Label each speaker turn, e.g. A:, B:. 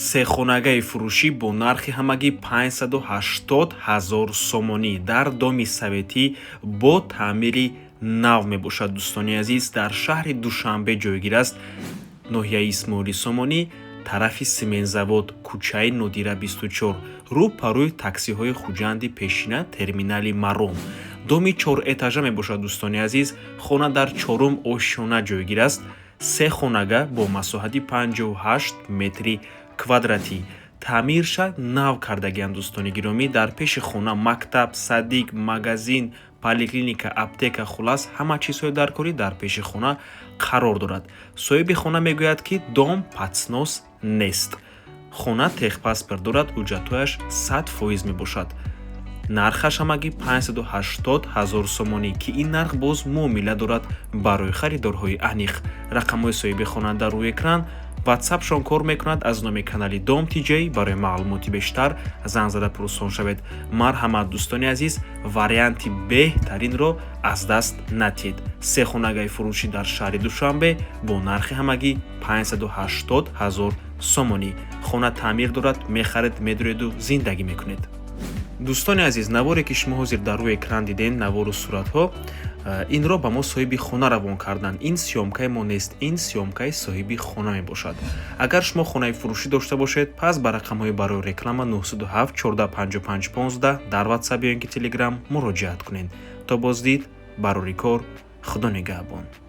A: Сехонагаи фурӯшӣ бо нархи ҳамагӣ 580 ҳазор сомонӣ дар доми советӣ бо таъмири нав мебошад. Дӯстони азиз, дар шаҳри Душанбе ҷойгир аст, ноҳияи Исмоили Сомонӣ, тарафи сементзавод, кӯчаи Нодира 24, рӯ ба рӯи таксиҳои Хуҷанди пешина, терминали Маром. Доми чорэтажа мебошад. Дӯстони азиз, хона дар чорум ошёна ҷойгир аст. Се хонага бо масоҳати 58 метри квадратӣ, таъмирша нав кардагианд. Дӯстони гиромӣ, дар пеши хона мактаб, садик, магазин, поликлиника, аптека, хулас, ҳама чизҳои даркорӣ дар пеши хона қарор дорад. Соҳиби хона мегӯяд, ки дом под снос нест, хона техпаспорт дорад, ҳуҷҷатҳояш 100% мебошад. Нархаш ҳамагӣ 580 ҳазор сомонӣ, ки ин нарх боз муомила дорад. Барои харидорҳои аниқ рақамҳои соҳиби хона дар рӯи экран, Ватсапшон кор мекунад. Аз номи канали Дом Тиҷей барои маълумоти бештар занг зада пурсон шавед. Марҳамат, дӯстони азиз, варианти беҳтаринро аз даст натиҳед. Се хонагаи фурӯшӣ дар шаҳри Душанбе бо нархи ҳамагӣ 580 ҳазор сомонӣ. Хона таъмир дорад, мехаред, медуреду зиндагӣ мекунед. Дӯстони азиз, наворе ки шумо ҳозир дар рӯи экран дидем, навору суратҳо, инро ба мо соҳиби хона равон карданд. Ин съёмкаи мо нест, ин съёмкаи соҳиби хона мебошад. Агар шумо хонаи фурӯшӣ дошта бошед, пас ба рақамҳои барои реклама 907 14 55 15 дар Ватсап ё ин ки Телеграм муроҷиат кунед. То боздид, барори кор, Худо нигаҳбон.